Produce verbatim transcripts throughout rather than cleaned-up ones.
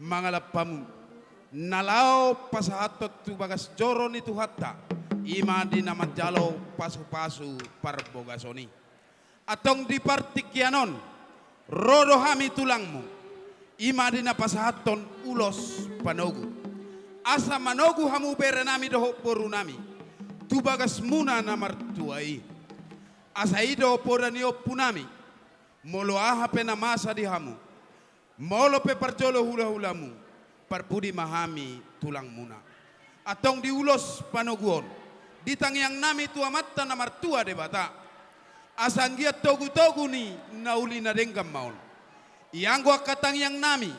Mangalap hamu na laho pasahathon tu bagas joro ni Tuhanta, i ma di na manjalo pasu-pasu parbogason i. Antong di partingkian on, ro do hami tulangmu, i ma di na pasahathon ulos panogu. Asa manogu hamu berenami dohot borunami, tu bagasmuna na martua i. Asa i do poda ni ompunami, molo aha pe na masa di hamu, molo pe parjolo hula-hulamu, parpudi ma hami tulangmuna. Antong di ulos panogu on, di tangiangnami tu Amanta na martua Debata. Asa anggiat togu-togu ni na uli na denggan ma on. Ianggo angka tangiangnami,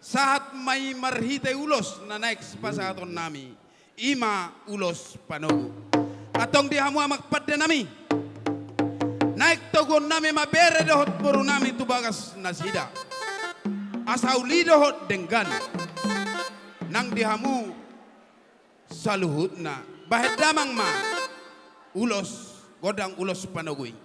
sahat ma i marhite ulos na naeng sipasahatonnami, i ma ulos panogu. Antong di hamu amang pandenami, naeng toguonnami ma bere dohot borunami tu bagas nasida, asa uli dohot denggan. Nang di hamu saluhutna, bahen damang ma ulos, gondang ulos panogu i.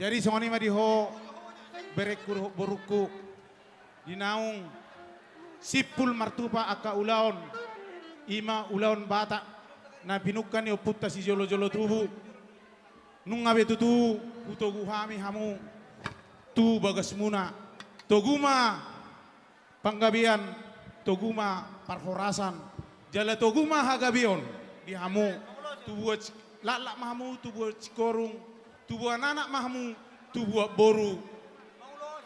Jadi songon i ma di ho berengku dohot borungku, di naung simpul martupa angka ulaon, i ma ulaon Batak na pinungka ni ompunta sijolojolo tubu. Nunga be tutu hutogu hami hamu tu bagasmuna. Togu ma panggabean, togu ma parhorasan, jala togu ma hagabeon di hamu. Tubuan si-, laklak ma hamu tubuan singkoru, tubuan anak ma hamu tubuan boru.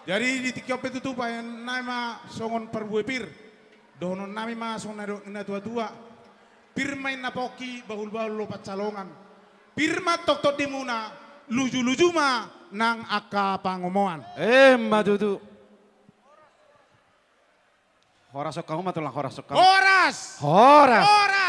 Jadi di tingki on pe tutu baen nami ma songon parbue pir. Dohonon nami ma songon na nidok ni natuatua. Pir ma inna pongki, bahulbahul do pansalongan. Pir ma tongtong di muna, lujuluju ma nang angka pangomoan. Emma tutu. Horas on hamu ma tulang, horas on hamu. Horas! Horas! Horas!